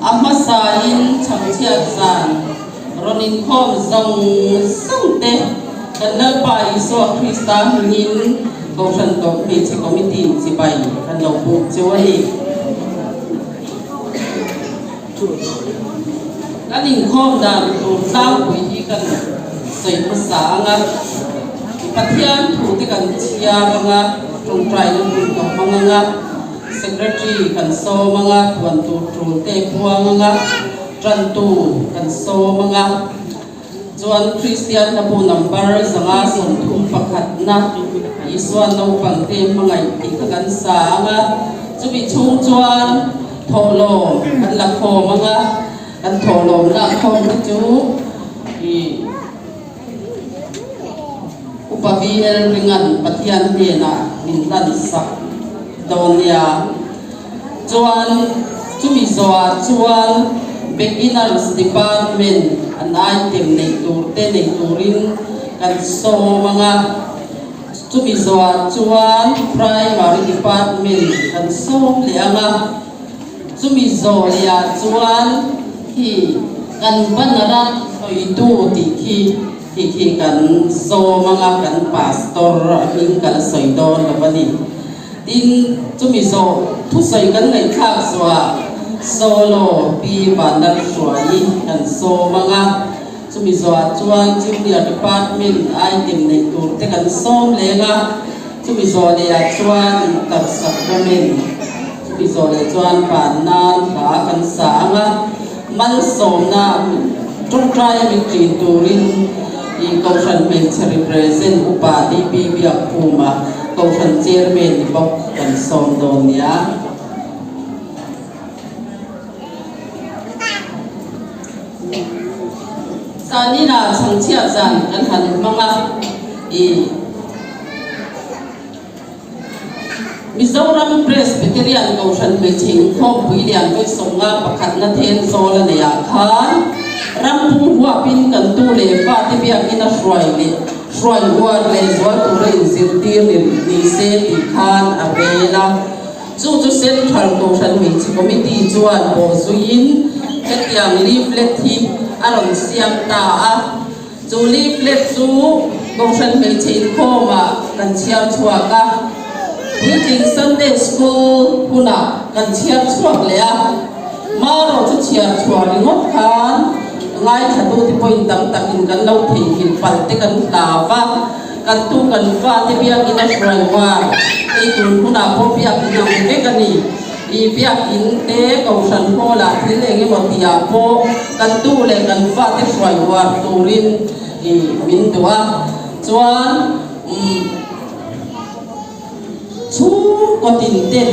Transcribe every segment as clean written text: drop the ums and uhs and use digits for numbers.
A hmasain chhangchhiat zan rawn inkhawm zawng zawng te kan Lalpa Isua Krista hmingin Kohhran Tawp Hmeichhe Committee chibai kan lo buk cheu a ni. Kan inkhawm dan tur tlangpui hi kan sawi hmasa ang a, Pathian thu te kan chhiar ang a, tawngtaina hun ka hmang ang a, Secretary kan sawm ang a, tuan tur tul te puang ang a, tantu kan sawm ang a, chuan Kristian hlabu number 531 na Isua naupang te hmangaih tih kha kan sa ang a, chumi chhung chuan Thawhlawm kan la khawm ang a, kan thawhlawm lak khawm te chu ih Upa VL Ringan Pathian hnenah min hlan sak dawn nia. Chuan chumi zawhah chuan Beginners Department an item neih tur te nei turin kan sawm ang a. Chumi zawhah chuan Primary Department kan sawm leh ang a, chumi zawh lehah chuan khi kan banner-a sawitu tih khi tih khi kan sawm ang a, kan Pastor a hming ka la sawi dawn lo a ni. Tin, chumi zawh thusawi kan ngaihthlak zawhah Solo Pi Vanlalhruaii kan sawm ang a, Chumi zawhah chuan Junior Department item neih tur te kan sawm leng a, chumi zawh lehah chuan Inter Sacrament, chumi zawh leh chuan pan nan hla kan sa ang a, malsawmna tawngtai a min ṭin turin i Kohhran Hmeichhe Represent Upa DP Biakkhuma Kohhran Chairman ni bawk kan sawm dawn nia. Zaninah chhangchhiat zan kan han hmang a, i Mizoram Presbyterian Kohhran Hmeichhe Inkhawmpui lian vawi 51na then zawl a neih ah khan rampung huapin kan tu leh fate biakin a hruai leh hruai uar leh zual tura inzirtir ni se tih khan a rel a. Chu chu Central Kohhran Hmeichhe Committee chuan bawhzuiin hetiang leaflet hi a rawn siam ta a. Chu leaflet chu Kohhran Hmeichhe Inkhawmah kan chhiar chhuak a, Puitling Sunday School hunah kan chhiar chhuak leh a. Marawh chu chhiar chhuah ringawt khan ngaithlatute pawhin tam takin kan lo theihnghilh palh te kan hlau va. Kan tu kan fate biakin a hruai var hei tun hunah pawh biakin ang vek a ni. I biakin te kohhran hall ah thil eng emaw tih ah pawh kan tu leh kan fate hruai var turin i min duh a. Chuan umm chhungkaw tin ten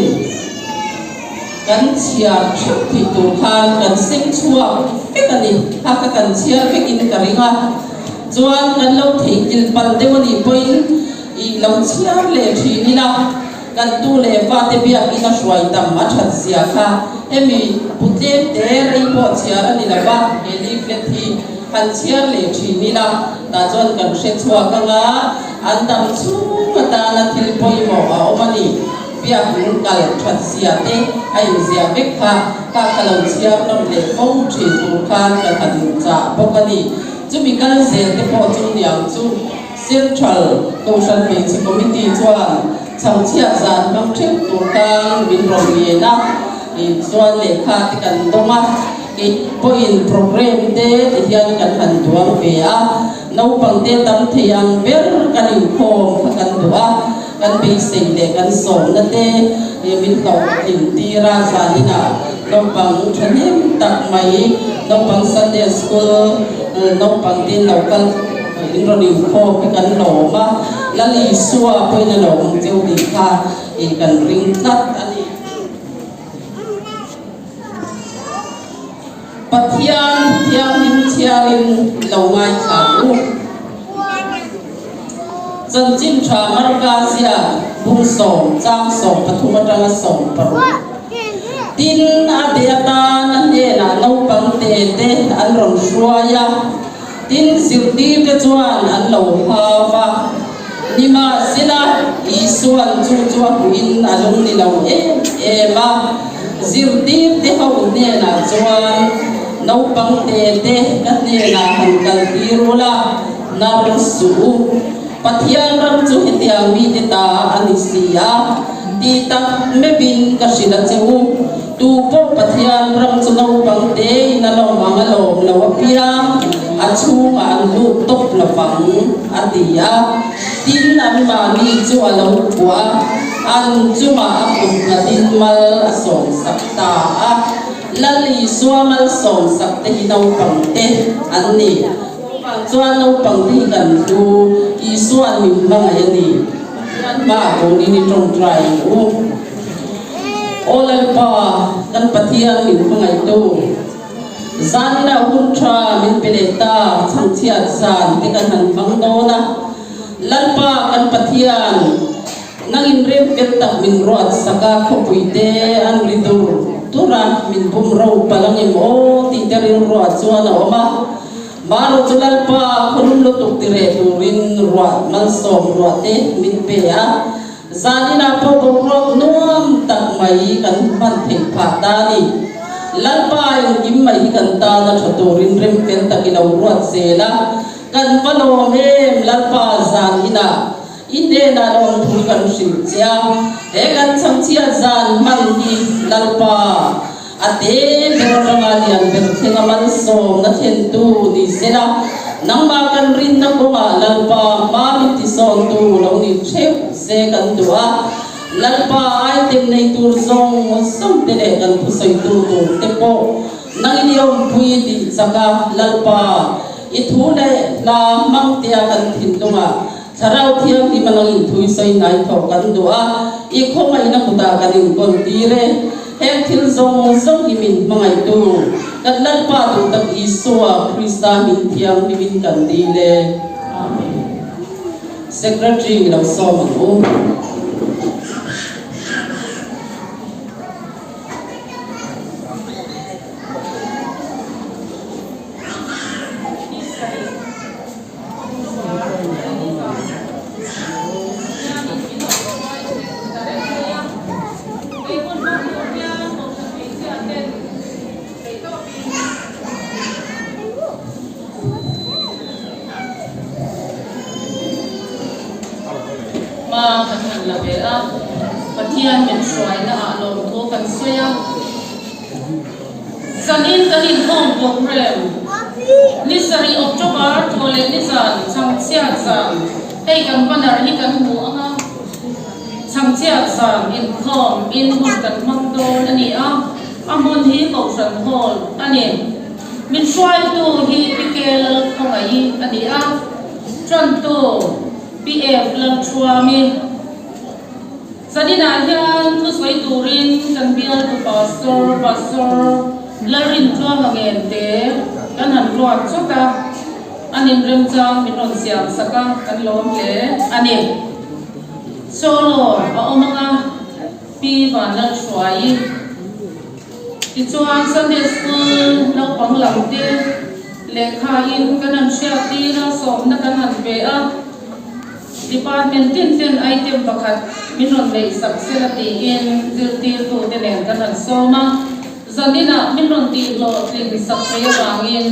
kan chhiar theuh thei tur khan kan seng chhuak vek a ni. Kha kha kan chhiar vekin ka ring a. Chuan kan lo theihnghilh palh deuh a nih pawhin i lo chhiar leh thin ila, kan tu leh fate biakin a hruai tam a that zia kha hemi putlem te rei pawh chhiar a ni lo va, he leaflet hi han chhiar leh thin ila, tah chuan kan hre chhuak ang a, an dam chhung atana thil pawimawh a awm a ni. Biakin kal that zia te a inziah vek kha, ka ka lo chhiar nawm leh fo thin tur khan kan han inchah bawk a ni. Chumi kal zel te pawh chu niang chu Central Kohhran Hmeichhe Committee chuan chhangchhiat zan hmang theuh tur khan min rawn ngen a, chuan lehkha te kan dawng a, kei pawhin program te ti hian kan han duang ve a, naupang te tam thei ang ber kan inkhawm kha kan duh a, kan beisei leh kan sawmna te min hlawhtlin tir a, zaninah naupang thahnem tak mai naupang Sunday School naupang te lo kal in rawn inkhawm hi kan lawm a, Lal Isua pawhin a lo awm cheu tih kha kan ring tlat a ni. Pathian thianghlim chhiarin lo ngaithla ang u. Chanchin tha Marka ziak bung sawm chang 13 atanga 16. Tin, a de atan a hnenah naupang te te an rawn hruai a, tin zirtirte chuan an lo hau va. Nimahsela, Isua'n chu chu a hmuhin a lung ni lo em em a, zirtirte ho hnenah chuan. chuan, Naupang te te ka hnenah han kal tir ula, nar suh u. Pathian ram chu hetiang mite ta a ni si a, ti tak meuhin ka hrilh a che u. Tu pawh Pathian ram chu naupang tein a lawm ang a lawm lo apiang a chhungah an lut tawp lo vang, a ti a. Tin, anmahni chu a lo phuah a, an chungah a kut nghatin mal a sawmsak ta a. Lal Isua mal sawmsak te hi naupang te an ni. Chuvang chuan naupang te hi kan hlu, Isua'n min hmangaih a ni. Pathian hmaah tunin i tawngtai ang u. Aw Lalpa, kan Pathian min hmangaihtu, zanina hun tha min pe leh ta, chhangchhiat zan te kan han hmang dawn a. Lalpa, kan Pathian, nang inrem fel tak min ruat sak a, khawpui te an ri dur dur a, min bum ro palh ang em aw tih te rilruah chuan a awm a. Marawh chu Lalpa, khawlum lutuk ti reh turin ruah malsawm ruah te min pe a. Zaninah pawh boruak nuam tak mai kan hman theih phah ta a ni. Lalpa engkim mai hi kan tana tha turin rem fel tak i lo ruat zel a, kan va lawm em Lalpa zaninah i hnenah lawmthu kan hrilh che a, he kan chhangchhiat zan hman hi Lalpa A te ber atanga lian ber thlenga malsawmna thlentu ni sela, nangmah kan rinna kawngah Lalpa hma min tisawntu lo ni theuh se kan duh a. Lalpa item nei tur zawng zawng te leh kan thusawitu tur te pawh nangin i awmpui tih chak a, Lalpa i thu leh hla hmang tea kan thinlungah Thlarau Thianghlim a nangin thui sawi hnai thawh kan duh a, i khawngaihna kutah kan inkawn tir e. Heng thil zawng zawng hi min hmangaihtu, kan Lalpa duh tak Isua Krista hming thianghlimin kan dil e. Amen. Secretary lo sawm ang u. Hma kan han la ve a, Pathian min hruaina ah lawmthu kan sawi a. Zanin kan inkhawm programme ni sarih October thaw leh ni zan chhangchhiat zan hei kan banner hi kan hmu ang a, chhangchhiat zan inkhawm in hun kan hmang dawn a ni a, a hmun hi Kohhran Hall a ni. Min hruaitu hi Pi K Lalkhawngaih a ni a, tantu Pi F Lalthuami. Zaninah hian thusawi turin kan bialtu Pastor, Pastor Lalrintluanga Ngente kan han ruat chawt a, an inremchang min rawn siam sak a, kan lawm hle a ni. Solo a awm ang a, Pi Vanlalhruaii. Tichuan Sunday School naupang lam te lehkhain kan han hriattir a, sawmna kan han pe a. Department tin ten item pakhat min rawn neih sak sela tiin zirtirtute nen kan han sawm a, zaninah min rawn tih hlawhtlin sak thei avangin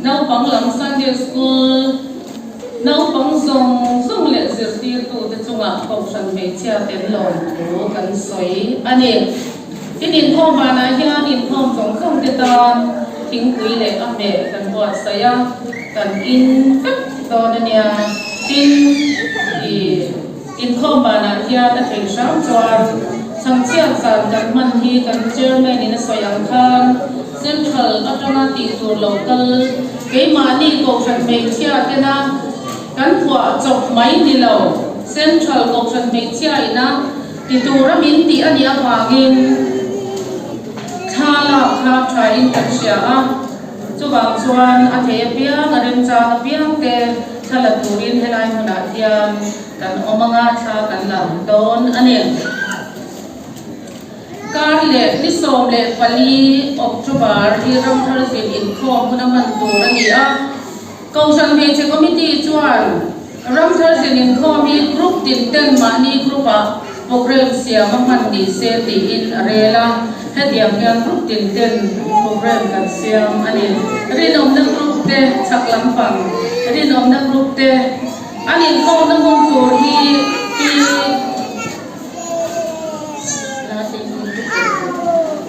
naupang lam Sunday School naupang zawng zawng leh zirtirtute chungah Kohhran hmeichhia tel lawmthu kan sawi a ni. Tin inkhawm vanah hian inkhawm zawng zawng te tan thingpui leh a hmeh kan buatsaih a, kan in vek dawn a nia. Tin, ih inkhawm vanah hian a theih hram chuan chhangchhiat zan kan hman hi kan chairman in a sawi ang khan central atanga tih tur lo kal keimahni kohhran hmeichhia tena kan phuah chawp mai ni lo central kohhran hmeichhia ina Ti tura min tih a nih avangin thla lak kha thain kan hria a, chuvang chuan a thei apiang, a remchang apiang te thla la turin helai hmunah hian kan awm anga thla kan la dawn a ni. Kar leh ni 14 October hi Ramthar zin inkhawm huna hman tur a ni a. Kohhran Hmeichhe Committee chuan Ramthar zin inkhawm hi group tin ten mahni group ah programme siam a hman ni se tiin a rel a. Hetiang hian group tin ten program kan siam a ni. Rinawmna group te chhak lampang rinawmna group te an inkhawmna hmun tur hi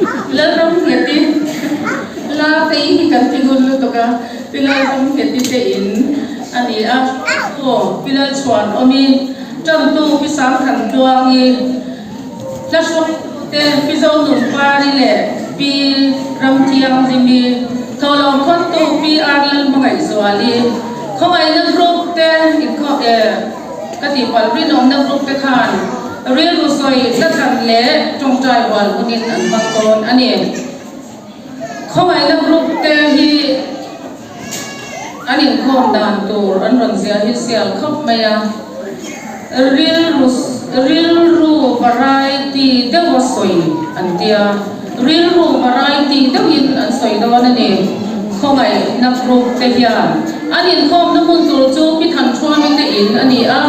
Pi Lalramngheti la tei hi kan ti ngun lutuk a, Pi Lalramngheti te in a ni a, aw Pi Lalchhuanawmi tantu Pi Sangthantluangi hla hruaitute Pi Zonunpari leh Pi Ramthianghlimi, Thawhlawm khawntu Pi R Lalhmangaihzuali, Khawngaihna Group te inkhawm eh. Ka tihpalh rinawmna group te khan rilru sawi tlathlan leh tawngtai hual hunin an hmang dawn a ni. Khawngaihna group te hi an inkhawm dan tur an rawn ziah hi sial khawp mai a, rilru rilru variety deuha sawi an tia, rilru variety deuhin an sawi dawn a ni. Khawngaihna group te hian An inkhawmna hmun tur chu Pi Thanṭhuami te in a ni a,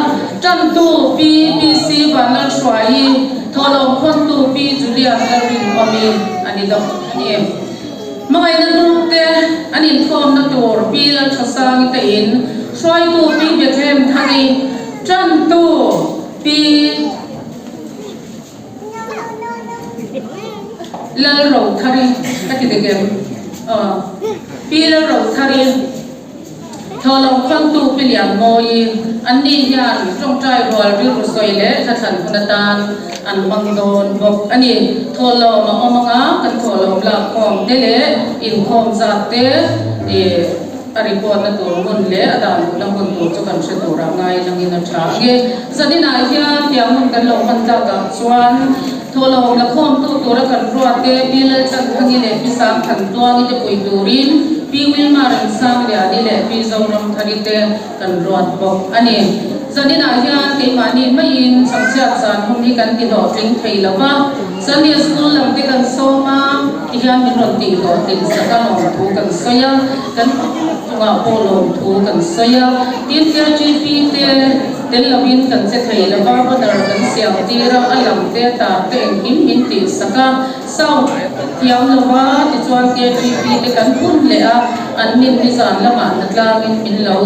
ṭantu Pi PC Vanlalhruaii, thawhlawm khawntu Pi Julian Lalrinawmi a ni dawk a ni. Hmangaihna group te an inkhawmna tur Pi Lalṭhasangi te in, hruaitu Pi Bethlehem Thani, ṭantu Pi Lalrothari ka ti dik em? Aw, Pi Lalrothari, Thawhlawm khawntu Pi Lianmawi, anni hian tawngtai rual rilru sawi leh thlathlan hun atan an hmang dawn bawk a ni. Thawhlawm a awm anga kan thawhlawm lakkhawm te leh inkhawm zat te ih a report na tur hmun leh a dan duhna hmun tur chu kan hre turah ngai langin a tha ang e. Zaninah hian tiang hmun kan lo hman tlakah chuan thawhlawm la khawmtu tura kan ruat te Pi Laltanthangi leh Pi Sangthantuangi te pui turin Pi Wilma Remsangliani leh Pi Zoramthari te kan ruat bawk a ni. Zaninah hian keimahni maiin chhangchhiat zan hum hi kan ti hlawhtling thei lo va, Sunday School lam te kan sawm a, tihian min rawn tih hlawhtlin sak a lawmthu kan sawi a, kan chungah pawh lawmthu kan sawi a, tin KGP te tel lovin kan che thei lo va, banner kan siam tir a, a lam te tar te engkim min tih sak a, sound thiam lo va, tichuan KGP te kan hun leh a, an nin nizan lamah hnatlangin min lo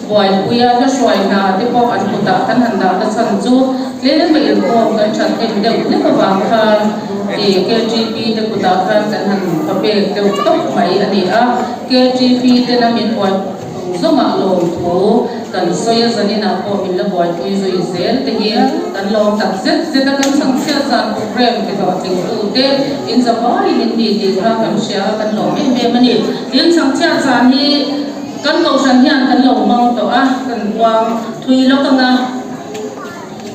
buaipui a, hla hruai hna te pawh an kutah kan han dah na chhan chu tlem a inkhawm kan that hnem deuh hlek avang khan ih KGP te kutah khan kan han papek deuh tawp mai a ni a, KGP tena min buaipui zawngah lawmthu kan sawi a, zaninah pawh min la buaipui zui zel te hi kan lawm tak zet zet a, kan chhangchhiat zan program ti hlawhtlingtu te in zavaiin in ni tih kha kan hria a, kan lawm em em a ni. Tin, chhangchhiat zan hi kan kohhran hian kan lo hmang tawh a, kan puang thui lawk ang a.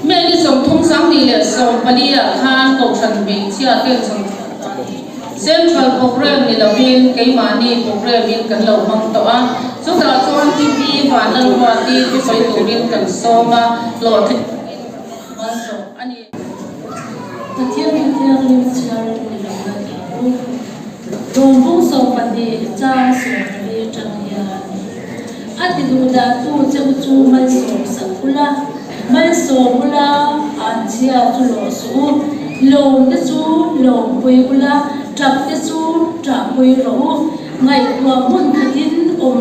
May ni 30 24 ah khan kohhran hmeichhia ten chhangchhiat zan hi Central program ni lovin keimahni program in kan lo hmang tawh a, chutah chuan TP Vanlalruati thusawi turin kan sawm a, hlawhtling takin kan hmang tawh a ni. Pathian thu thianghlim chhiar ni lo la tih ang u. Rawng 12 chang 14 atang hian a ti duh dah tu che u chu malsawm sak ula, malsawm ula an chhia chu lawh suh u, lawm te chu lawmpui ula, tap te chu ṭahpui rawh u, ngaihtuah hmun khatin awm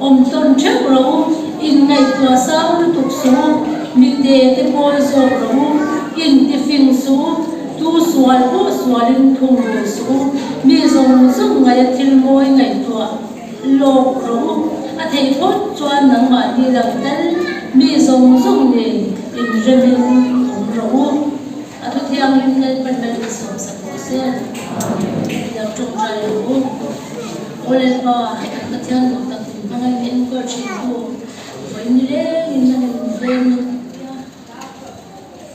awm tawn ṭheuh rawh u, inngaihtuah sang lutuk suh u, mite te pawl zawk rawh u, intifing suh u, tu sual pawh sualin thung rul suh u, mi zawng zawng ngaia thil mawi ngaihtuah lawk rawh u, a theih phawt chuan nangmahni lam tal mi zawng zawng nen inremin awm rawh u. A thu thianghlim Lalpan lal in sawmsak rawh se. Lo tawngtai rawh u. Aw Lalpa, kan Pathian duh tak min hmangaih min enkawl thin tu, vawiin ni rengin na min veng na nia.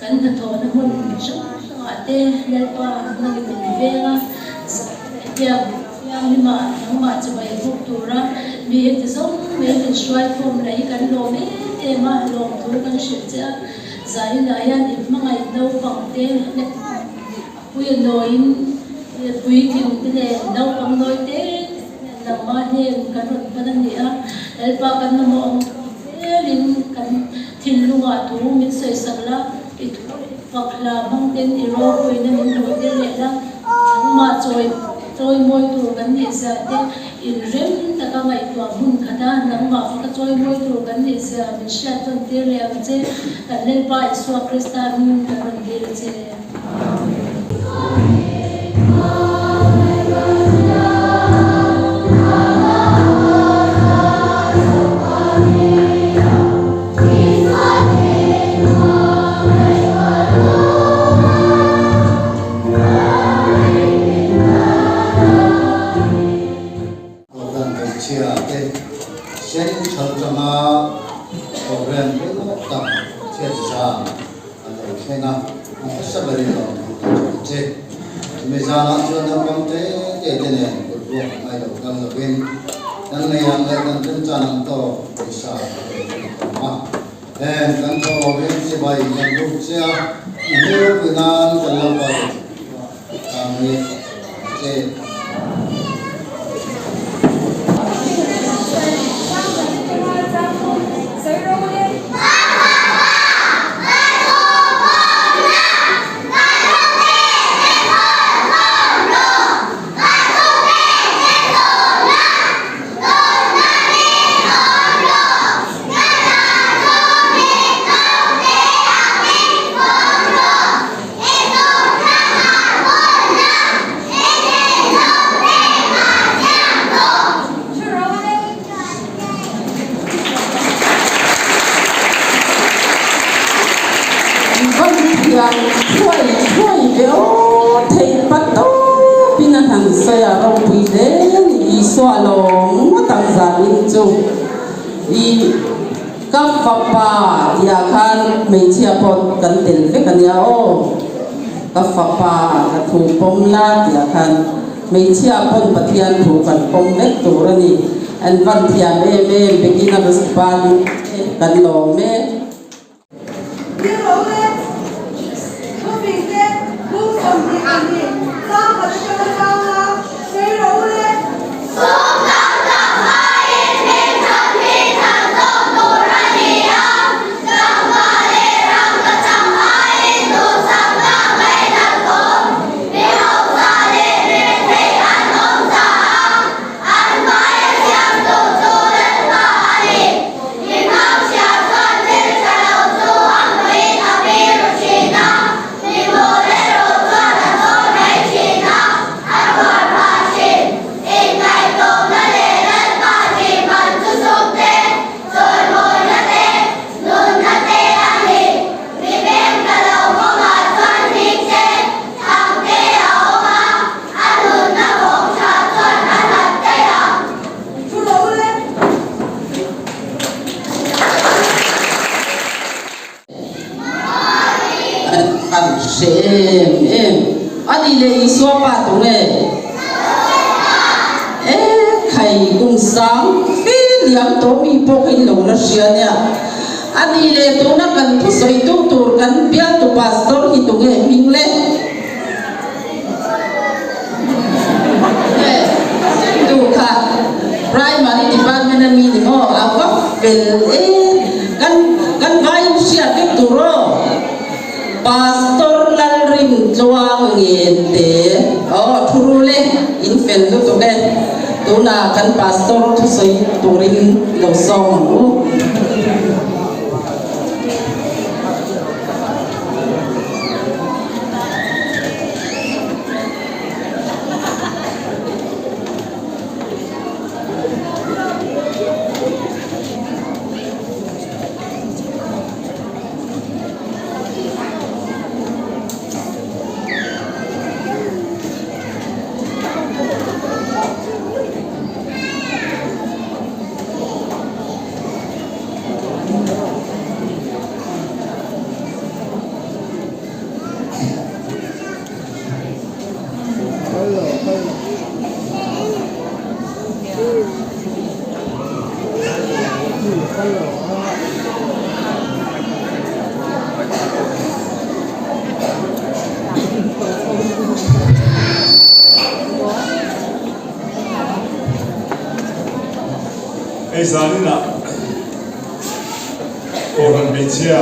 Kan hnathawhna hmun hrang hrangah te Lalpa nangin min veng a, biak thianghlimah nangmah chibai buk tura mi heti zawng mai min hruaikhawm lah hi kan lawm em em a, lawmthu kan hrilh che a. Zaninah hian in hmangaih naupang te leh a pui a nawiin puitling te nen naupang nawi te nen nangmah hnen kan rawn pan a ni a, Lalpa kan mamawh ang zelin kan thinlungah thu min sawisak la, i thu fak hla hmang ten i ropuina min hmuh tir leh la. Nangmah chawi chawimawi tur kan nih zia te, inrem taka ngaihtuah hmun khata nangmah faka chawimawi tur kan nih zia min hriat tawn tir leh ang che. Kan Lalpa Isua Krista hmingin kan rawn dil a che. Kohhran hmeichhia te Central atanga program pawimawh tak chhiat zan a lo thleng a, a hmasa berin lawmthu kan sawi che. Chumi zanah chuan naupang te te te nen kut ruak ngai lo kal lovin kan nei ang leh kan remchan ang tawk pawisa ka rawn lut awm a. Heng kan thawhlawmin chibai kan buk che a, a hmel pui nan kan lo kal ang nge che. Van thiam thuai thuai ve aw theih pa tawpin a han sawi a ropui hle ni Isua lawm ngawt ang zanin chu i ka fapa tihah khan hmeichhia pawh kan tel vek a nia aw ka fapa ka thu pawm la tihah khan hmeichhia pawn Pathian thu kan pawm vek tur a ni an van thiam em em bekin a ban kan lawm e. Thil ro te, thufing te, bung 22 chang khat atanga chang a sawi ro le. Sum tam tak aiin hming that hi than zawk tur a ni a, tangka leh rangka chak aiin duhsakna ngainat awm, mi hausa leh mirthei an awm ta a, an vaia siamtu chu Lalpa a ni. Mi hmangchhia chuan thil tha lo chu a hmuhin a biru thin a, mi mawl erawh chuan a chawi mai thin a, a tuar phah thin. Inngaihtlawmna leh Lalpa tihman chu sum te, chawimawina te, nunna te a ni. Mi beng ta lo kawngah chuan hling te, thang te a awm a, a nunna vawng tha chuan a hlat daih ang. Thu lo le. An hre em em a ni le Isua pa tunge e khai kum sang fe liam tawh mi pawh kha in lo la hria nia a ni le tuna kan thusawi tu tur kan bialtu pastor hi tunge hming le. Tu kha primary department a mi ni maw a va fel e kan kan vai in hriat vek tur aw pastor Lalrin tluang ngen te aw thu rul e in fel lutuk e tunah kan pastor thusawi turin lo sawm ang u. Hei zaninah Kohhran hmeichhia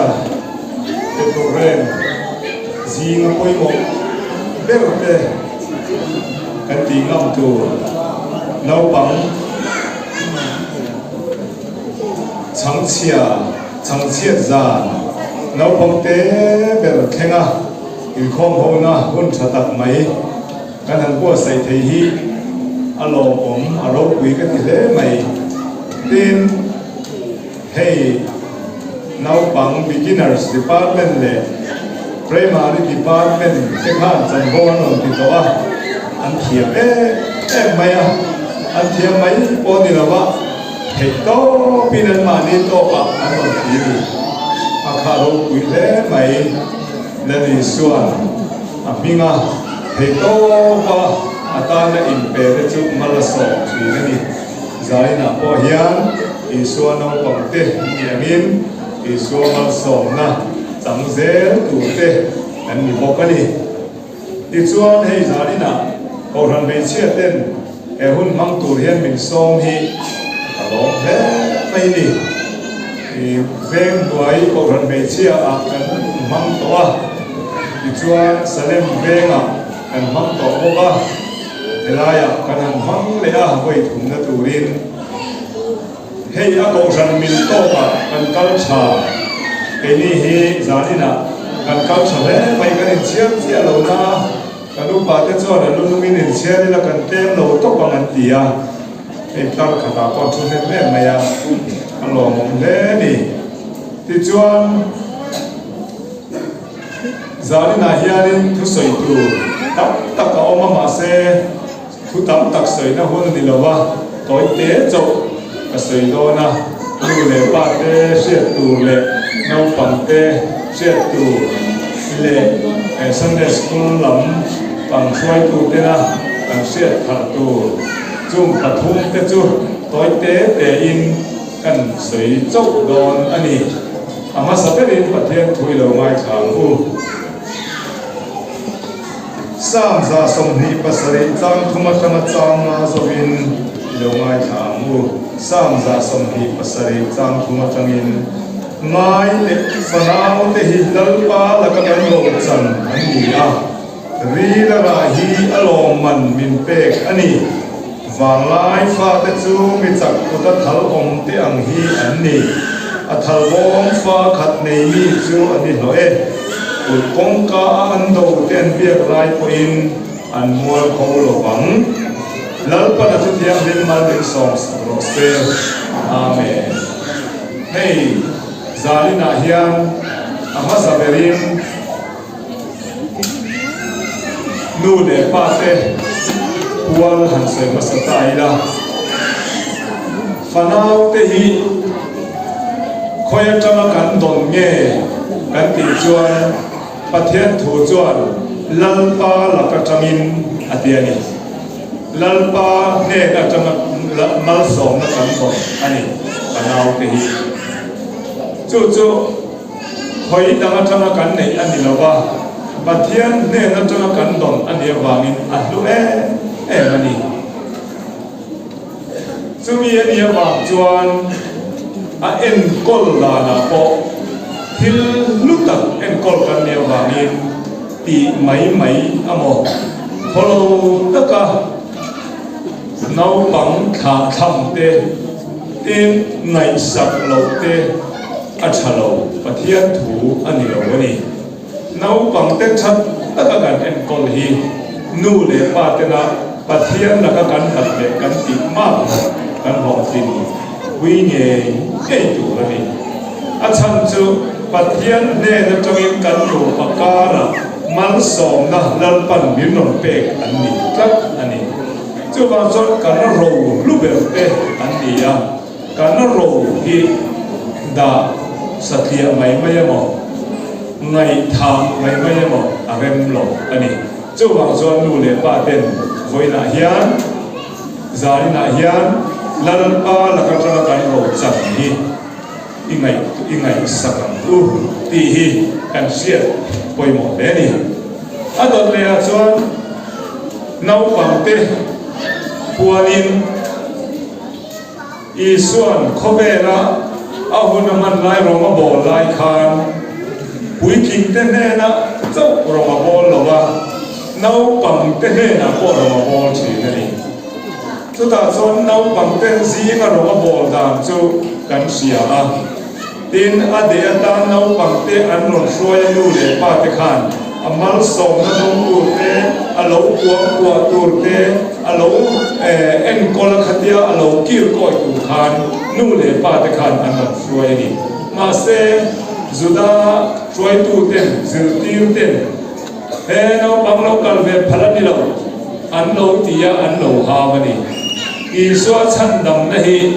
te program zinga pawimawh ber te. kan tih ngam tur naupang chhangchhia chhangchhiat zan naupang te ber thlenga inkhawm hona hun tha tak mai kan han buatsaih thei hi a lawmawm a ropui ka ti hle mai. Tin, hei naupang beginners department leh primary department te khan chanvo an rawn ti tawh a, an thiam em em mai a, an thiam mai pawh ni lova theih tawpin an mahni tawpah an rawn ti a ni. A kha ropui hle mai. Lani chuan a hminga theih tawpa a tana inpe te chu mal a sawm thin a ni. Zainah pawh hian Isua naupangte ni angin Isua malsawmna chang zel turte kan ni bawk a ni. Tichuan hei zaninah Kohhran hmeichhia ten he hun hmang tur hian min sawm hi ka lawm hle mai ni. Veng hnuai Kohhran hmeichhia ah kan hmang tawh a, tichuan Salem vengah kan hmang tawh bawk a, helaiah kan han hmang leh a vawi thumna turin. Hei a Kohhran mil tawkah kan kal tha, keini hi zaninah kan kal tha hle mai kan inchhiar chiah lo na a. Kan upa te chuan a lunungin inchhiar ila kan tlem lo tawp ang an ti a, hei tlar khatah pawh thu hnem em mai a, a lawmawm hle a ni. Tichuan, zaninah hianin thusawi tur tam tak a awm a, mahse thu tam tak sawina hun a ni lo va, tawi te chauh ka sawi dawn a, nu leh pa te hriat tur leh naupang te hriat tur leh Sunday School lam pang hruaitu tena kan hriat thar tur chung pathum te chu tawi te te in kan sawi chauh dawn a ni. A hmasa berin Pathian thu i lo ngaithla ang u. Psalm 27 chang thum atanga chang nga zawhin i lo ngaithla ang u. Psalm 27 chang thum atangin, Ngai leh fanau te hi Lalpa laka kan rochan an ni a, rila rah hi a lawmman min pek a ni. Vanglai fate chu mi chak kuta thal awm te ang hi an ni. A thal bawm fa khat nei mi chu an ni hlawh e. Kut kawngka a an do te an biak lai pawhin an mual kho lo vang. Lalpan a chuthianghlim mal min sawm sak rawh se. Amen. Hei zaninah hian a hmasa berin. Nu leh pa te pual han sawi hmasa ta ila, fanau te hi khawi atanga kan dawn nge kan tih chuan Pathian thu chuan Lalpa lak atangin a ti a ni. Lalpa hnen atanga malsawmna kan dawn a ni fanau te hi. Chu chu. Khawi dang atanga kan neih a ni lo va, Pathian hnen atanga kan dawn a nih avangin a hlu em em a ni. Chumi a nih avang chuan a enkawl danah pawh thil hlu tak enkawl kan nih avangin tih mai mai a maw? Khawlo taka naupang thlah thlam te, tin ngaihsak loh te, A tha lo, Pathian thu a ni lo a ni. Naupangte that taka kan enkawl hi nu leh pa tena Pathian laka kan hlat leh kan tih mak hlawh kan hlawhtlin pui ngei ngei tur a ni. A chhan chu Pathian hnen atangin kan nupa karah malsawmna Lalpan min rawn pek an ni tlat a ni. Chuvang chuan kan ro hlu ber te an ni a. Kan ro hi dah satliah mai mai emaw, ngaihthah mai mai emaw a rem lo a ni. Chuvang chuan nu leh pa ten vawiinah hian, zaninah hian Lalpa laka tanga kan ro chan hi i ngaih i ngaihsak ang u tih hi kan hriat pawimawh hle a ni. A dawt lehah chuan naupangte puanin, Isua'n khawvela a hun a hman lai rawng a bawl lai khan puitlingte hnena chauh rawng a bawl lo a, Naupangte hnenah pawh rawng a bawl thin a ni. Chutah chuan naupangte zinga rawng a bawl dan chu kan hria a. Tin, a deh atan naupangte an rawn hruai a nu leh pa te khan a malsawmna dawng tur te, a lo kuang kuah tur te, a lo enkawl a khatia a lo kir kawi tur khan nu leh pa te khan an rawn hruai a ni. Mahse, Juda hruaituten, zirtirten, He naupang lo kal ve phal a ni lo, an lo ti a, an lo hau a ni. Isua chhandamna hi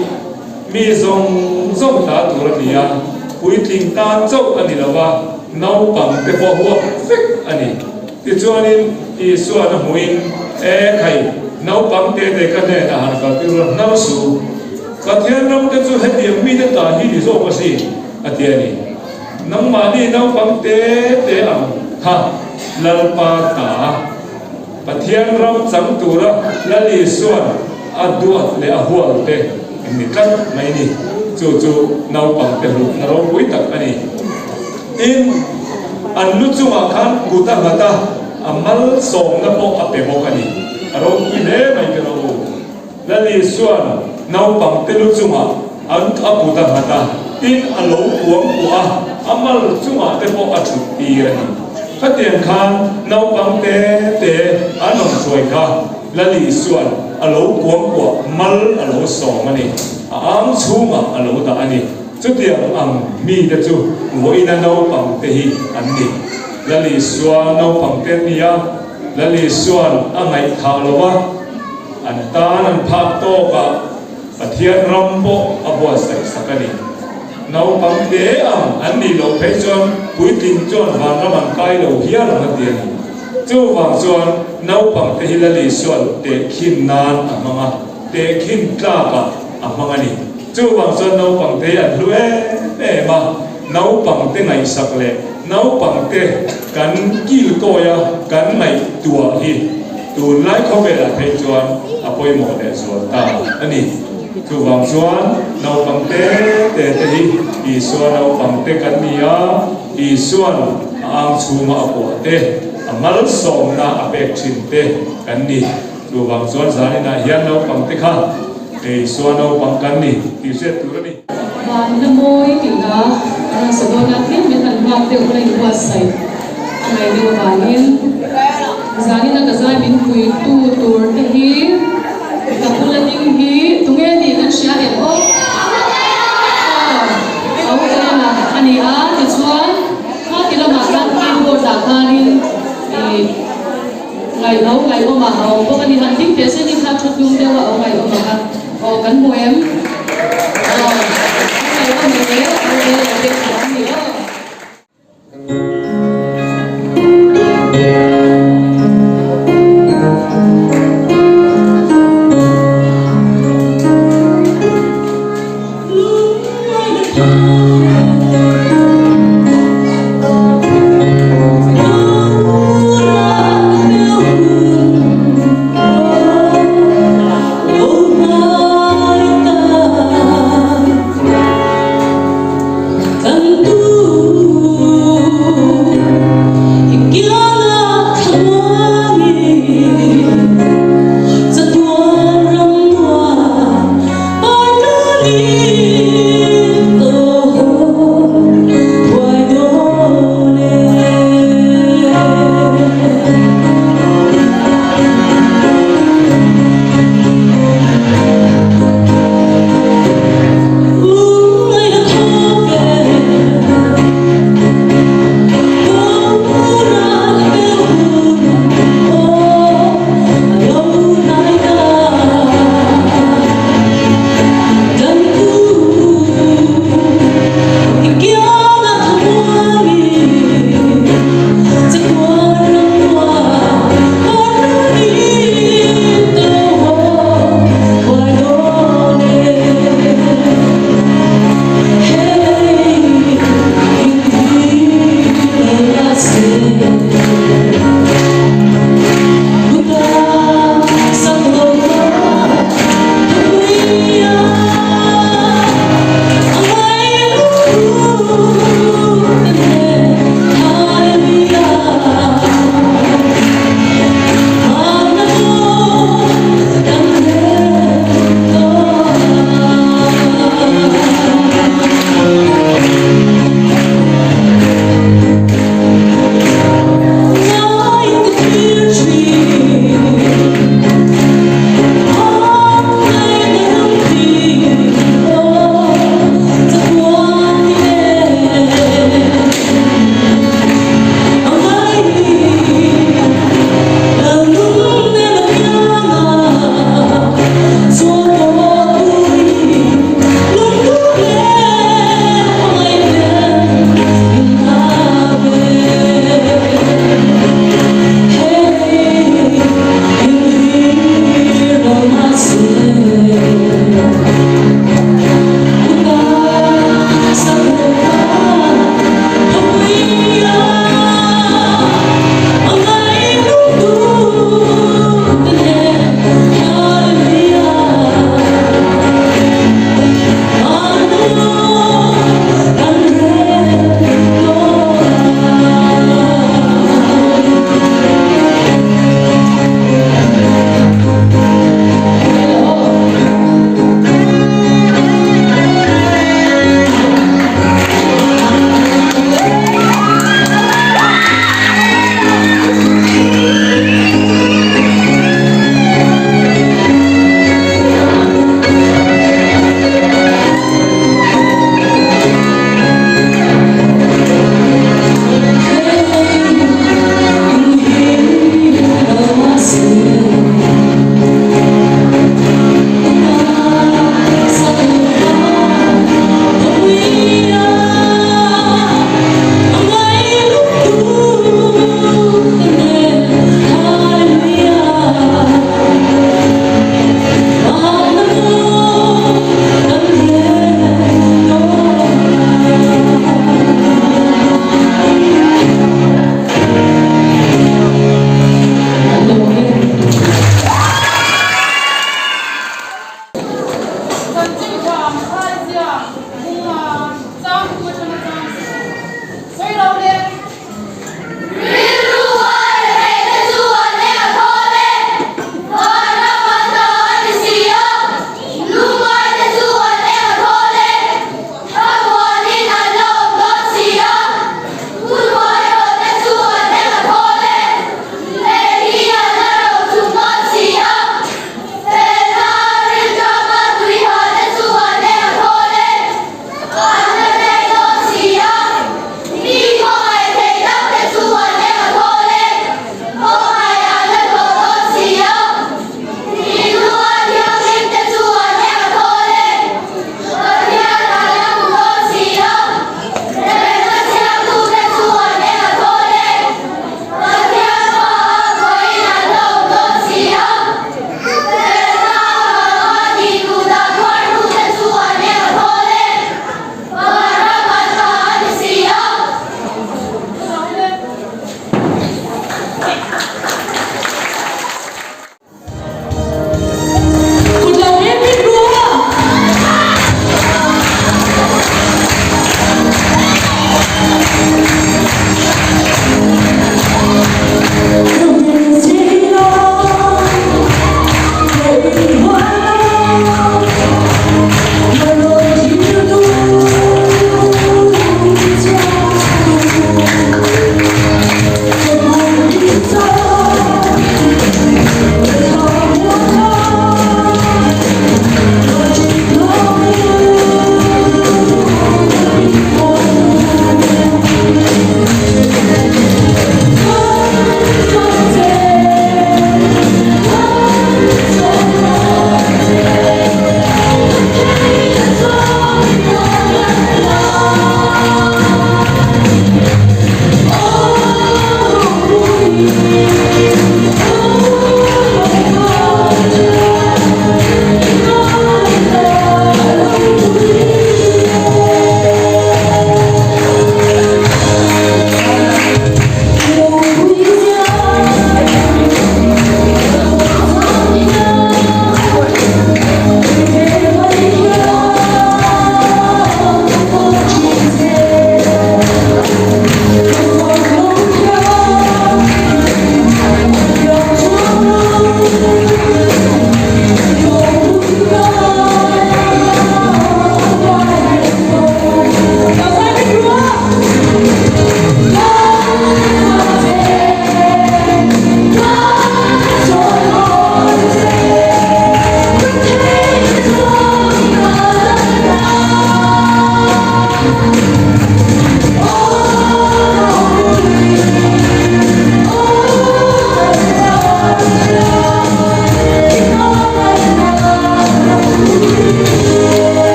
mi zawng zawng hla tur a ni a, puitling tan chauh a ni lo va, naupang te pawh huap vek a ni. Tichuanin Isuan a hmuhin, E khai, naupang te te ka hnenah han kal tir rawh, hnau su. Pathian ram te chu hetiang mite ta hi ni zawk asin, a ti a ni. Nangmahni naupang te te ang kha Lalpa ta Pathian ram chang tura Lal Isuan a duat leh a hual te in ni tlat mai ni. Chu chu naupang te hlutna ropui tak a ni. Tin, an lu chungah khan kut a nghat a, a malsawmna pawh a pe bawk a ni. A ropui hle mai ka rawh u. Lal Isuan naupang te lu chungah an a kut a nghat a, tin a lo kuang kuah a, a mal chungah te pawh a thut tir a ni. Khatiang khan naupang te te an rawn hruai kha Lal Isuan a lo kuang kuah mal a lo sawm a ni, a ang chhungah a lo dah a ni. Chutiang ang mi te chu vawiina naupang te hi an ni. Lal Isua naupang te an ni a, Lal Isuan a ngaihthah lo va. An tan an phak tawkah Pathian ram pawh a buatsaih sak a ni. Naupang te ang an nih loh phei chuan puitling chuan vanram an kai lo hial ang a ti a ni. Chuvang chuan naupang te hi Lal Isuan tehkhin nan a hmang a, tehkhin tlakah a hmang a ni. Chuvang chuan naupang te hi an hlu em em a, naupang te ngaihsak leh naupang te kan kilkawi a kan ngaihtuah hi tunlai khawvelah phei chuan a pawimawh leh zual ta a ni. Chuvang chuan naupang te te te hi Isua naupang te kan ni a, Isuan a ang chhunga a kuah te, a malsawmna a pek thin te kan ni. Chuvang chuan zaninah hian naupang te kha Isua naupang kan ni tih hriat tur a ni. Vanna mawi tih hla a rawn sa dawn a, tlem min han nghak deuh ula inbuatsaih a ngaih deuh avangin zanina ka zai min puitu tur te hi ka bula ding hi tunge nih kan hria em aw? Aw, a ena a ni a, tichuan kha ti lamah khan keyboard ah khanin ih Ngaihno ngaihawm ah a awm bawk a ni. Han ding teh se ni kha thu tlung deuh a awm ngaihawm ah kha aw kan hmu em? Aw an ngaihawm e aw e lo bek thiam ni aw.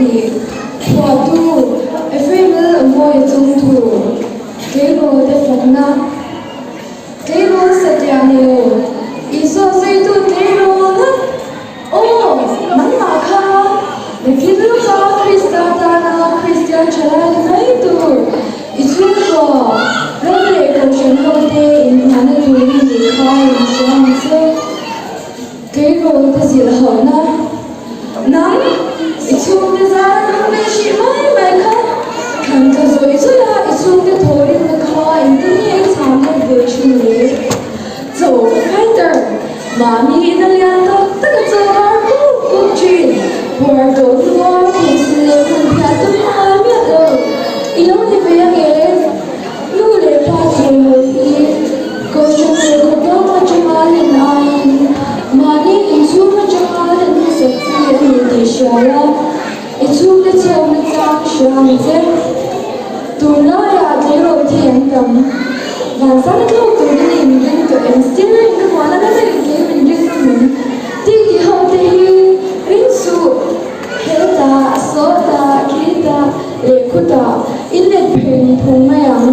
2 Phuahtu, Ephraim Lalawmawia Chungthu, Tleirawlte fakna, Tleirawl satliah ni lo, Isua sawitu tleirawl ngat, Aw, nangmah kha nakin lawka Krista tana Kristian thalai ni mai tur i chhungkua ram leh kohhran hote inhmuhna turin nih kha in hria ang che. Tleirawl te zilh hauhna nang i chhungte zara nung ve hrih mai mai kha thlan tla zawih zawih a i chhungte thawhrimna kha engtin nge i chham let ve thin le? Chaw fighter mahni ina lian tak tak a chaw var puk puk thin puar tawh hnua theisin leh hmun phiah tum ngai miah lo i lo ni ve ange? Nu leh pa chawimawi hi Kohhran leh khawtlang atanga len aiin mahni inchhung atanga len hmasak chi a ni tih hria la, i chhungte chhawkna chang hria ang che. Tunlaiah tleirawl thi an tam. Vansang tlawk turin i inring tawh em? Steering ka hmuahna la daih kei min ring rawh min ti ti ho te hi ring suh. Hetah, sawtah, khitah leh khutah in let pheng phung mai ang.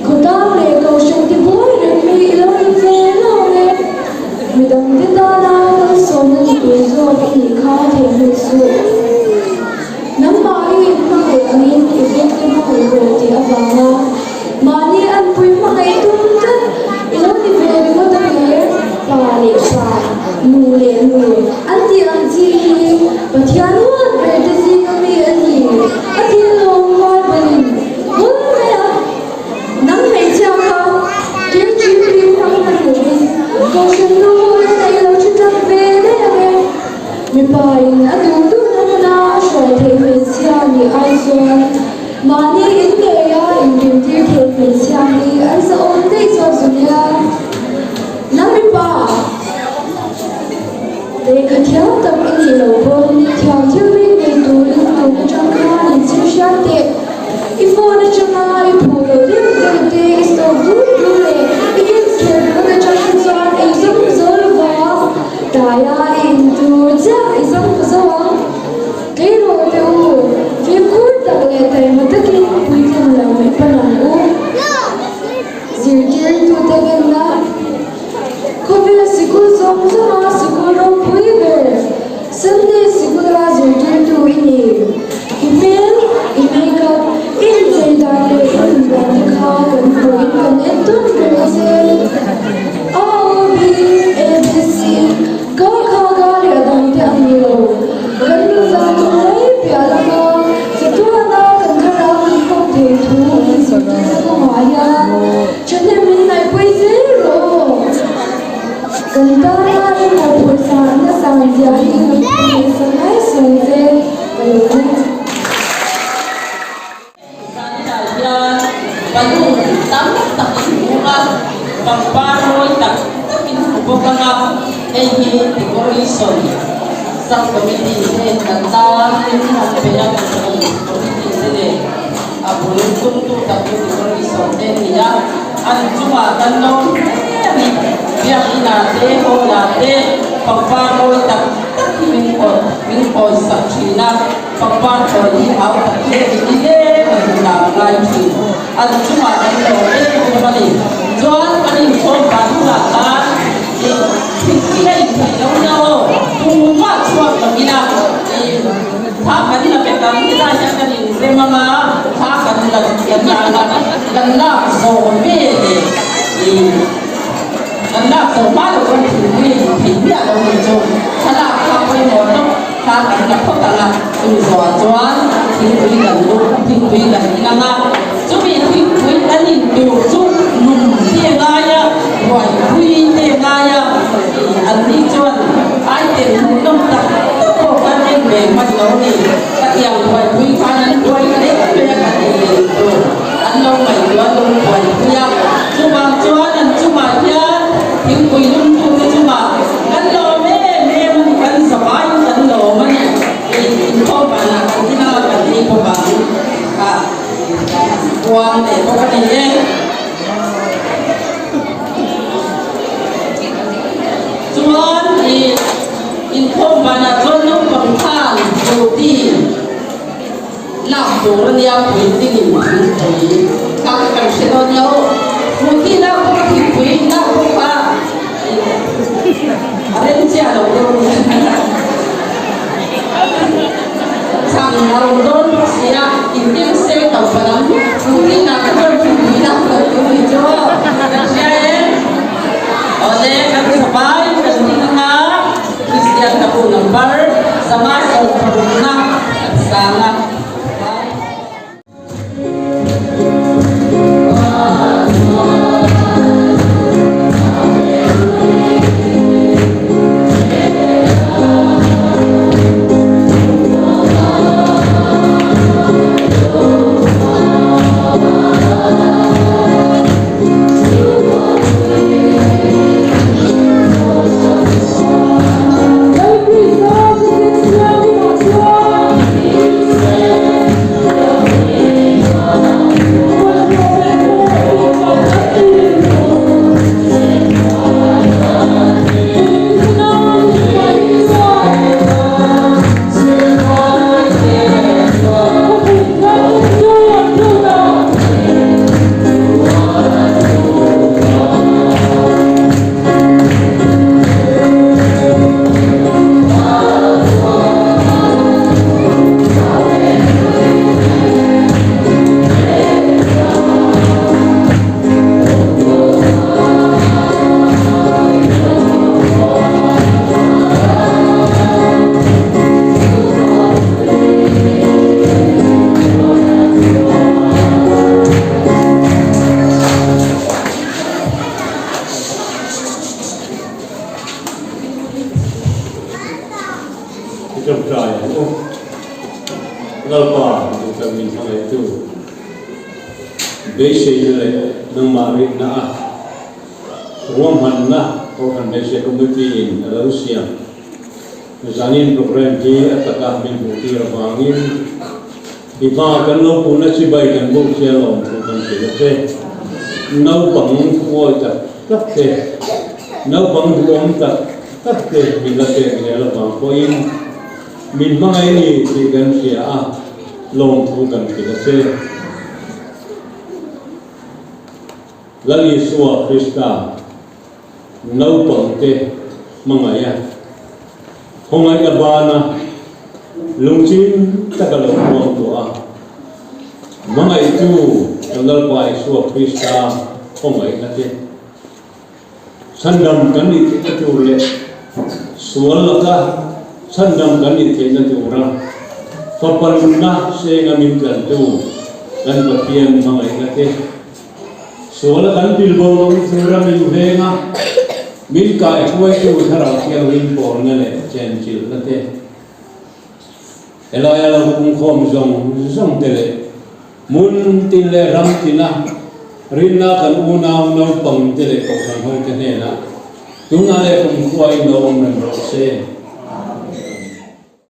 Khawtlang leh kohhran ti buai reng mi i lo ni ve lo e. Midangte tana malsawmna ni tur zawk i nih kha theihnghilh suh. Nangmah hi in hmangaih angin i vengte hmangaih rawh tih avanga mahni anpui hmangaih tum tlat i lo ni ve ringawt a ni. Pa leh pa, nu leh nu an tih ang chi hi Pathian huat ber te zinga mi a ni a ti lawm Bible-in bul mai a. Nang hmeichhia kha KGP hmang hman lovin Kohhran nu ho te nei lo thi tlat ve daih ang e. Mipa in a duh duhna hmuna a hruai theih hmeichhia nih ai chuan mahni in ngeia inrintir theih hmeichhia hi an zahawm daih zawk zu nia. Nang mipa! Lehkha thiam tak i nih loh pawn thiam thil bik nei turin tun atang khan in chhir hriat teh. I phone atanga i phuh loh deuh deuh te i stop dur dur leh i games khelh ringawt atang te chuan ei zawng zo lova tlaia i in tur chiah i zawng ta zo ang. Kei rawh teh u, fimkhur tak leh taima takin puitling lam i pan ang u. Zirtirtute ngenna Khawvel sikul zawng zawnga sikul ropui ber Sunday sikula zirtirtu i ni. I hmel, i makeup, i inchei dan leh i nun dan te kha kan hmuhin kan en tawn ber a che. A, O, B, A, B, C, Ka, Kha, Ga leh a dang te ang ni lo. Kan nun dan tur mai piah lama chatuana kan thlarau kan kawp thei thu min zirtirna kawngah hian Thahnem min ngaihpui zel rawh aw. Kan tana i mawhphurh sahna san zia hi ngaihsak ngai sawi che ka lo ni. Zanah hian balloon tam tak in hmu a, pangpar mawi tak tak in hmu bawk ang a, hei hi decoration sub committee te kan tan in han pe a, committee te nen. A bul tumtu tak chu decoration te a ni a, an chungah kan lo hle a ni. Biakinah te, hall ah te pangpar mawi tak tak hi min khawi min khawi sak thin a, pangpar khawi hi hau tak hle a ni ni leng a hmun ah a ngai thin. An chungah kan lo em em a ni. Chuan kan inkhawm dan hunah khan ih thingpui a intheih lo nia aw, tumah chhuak lo ila ih. Thla kan la vek ang, helai hian kan inrem ang a, thla kan la kan la ang a, kan lak zawh ve leh ih kan lak zawh hma loh chuan thingpui a in theih miah lo ni chu thlalak kha pawimawh tawp thla kan la phawt ang a, chumi zawhah chuan thingpui kan luh thingpui kan in ang a, chumi thingpui kan in tur chu lum te a ngai a, buaipui te a ngai a, ih an ni chuan item hmuhnawm tak tak pawh khan en ve hman lo ni. Ka tiang buaipui khan an buai hle mai a kan ei leh tur an lo ngaihtuah lo buaipui a. Chuvang chuan an chungah hian thingpui lumtute chungah kan lawm em em a ni, kan zavaiin kan lawm a ni. Inkhawm banah kan ina kan ei bawk ang kha puang leh bawk a ni e. Chuan i inkhawm banah chuan naupang khan duty. Thingpui kha kan hre dawn lo. Frooti lak bawk a thingpui lak bawk kha a rem chiah lo deuh a ni. Chhang a awm dawn bawk si a, intim se to pa lam Frooti lak te chuan thingpui lak loh tur ni chu kan hria em? Awle kan thabai kan ding anga Kristian ka bu number 160 na kan sang a. I ṭawngṭai ang u. Lalpa duhtak min hmangaihtu, beiseina leh nangmah rinna a ruahmanna Kohhran Hmeichhe Committee in a lo siam. Zanin programme hi a taka min hmuhtir avangin i hma kan lo puhna chibai kan buk che alawm thu kan hrilh a che. Naupang thuawi tak tak te, naupang duhawm tak tak te min la pek zel avang pawhin min hmangaih ni tih kan hria a, lawmthu kan hrilh a che. Lal Isua Krista. Naupangte hmangaih a, khawngaihna bana lungchim taka lo huam tawh a, hmangaihtu kan Lalpa Isua Krista khawngaihna te, chhandam kan nih theihna tur leh sual laka chhandam kan nih theihna tura fapa nunna senga min tlantu kan Pathian hmangaihna te, Sual a kan pilbo lo tura min veng a, min kaihruaitu Thlarau Thianghlim pawlna leh chenchilhna te, helaia lo pungkhawm zawng zawng te leh hmun tin leh ram tina rinna kan unau naupang te leh kohhran hote hnenah tunah leh kumkhua in lo awm reng rawh se.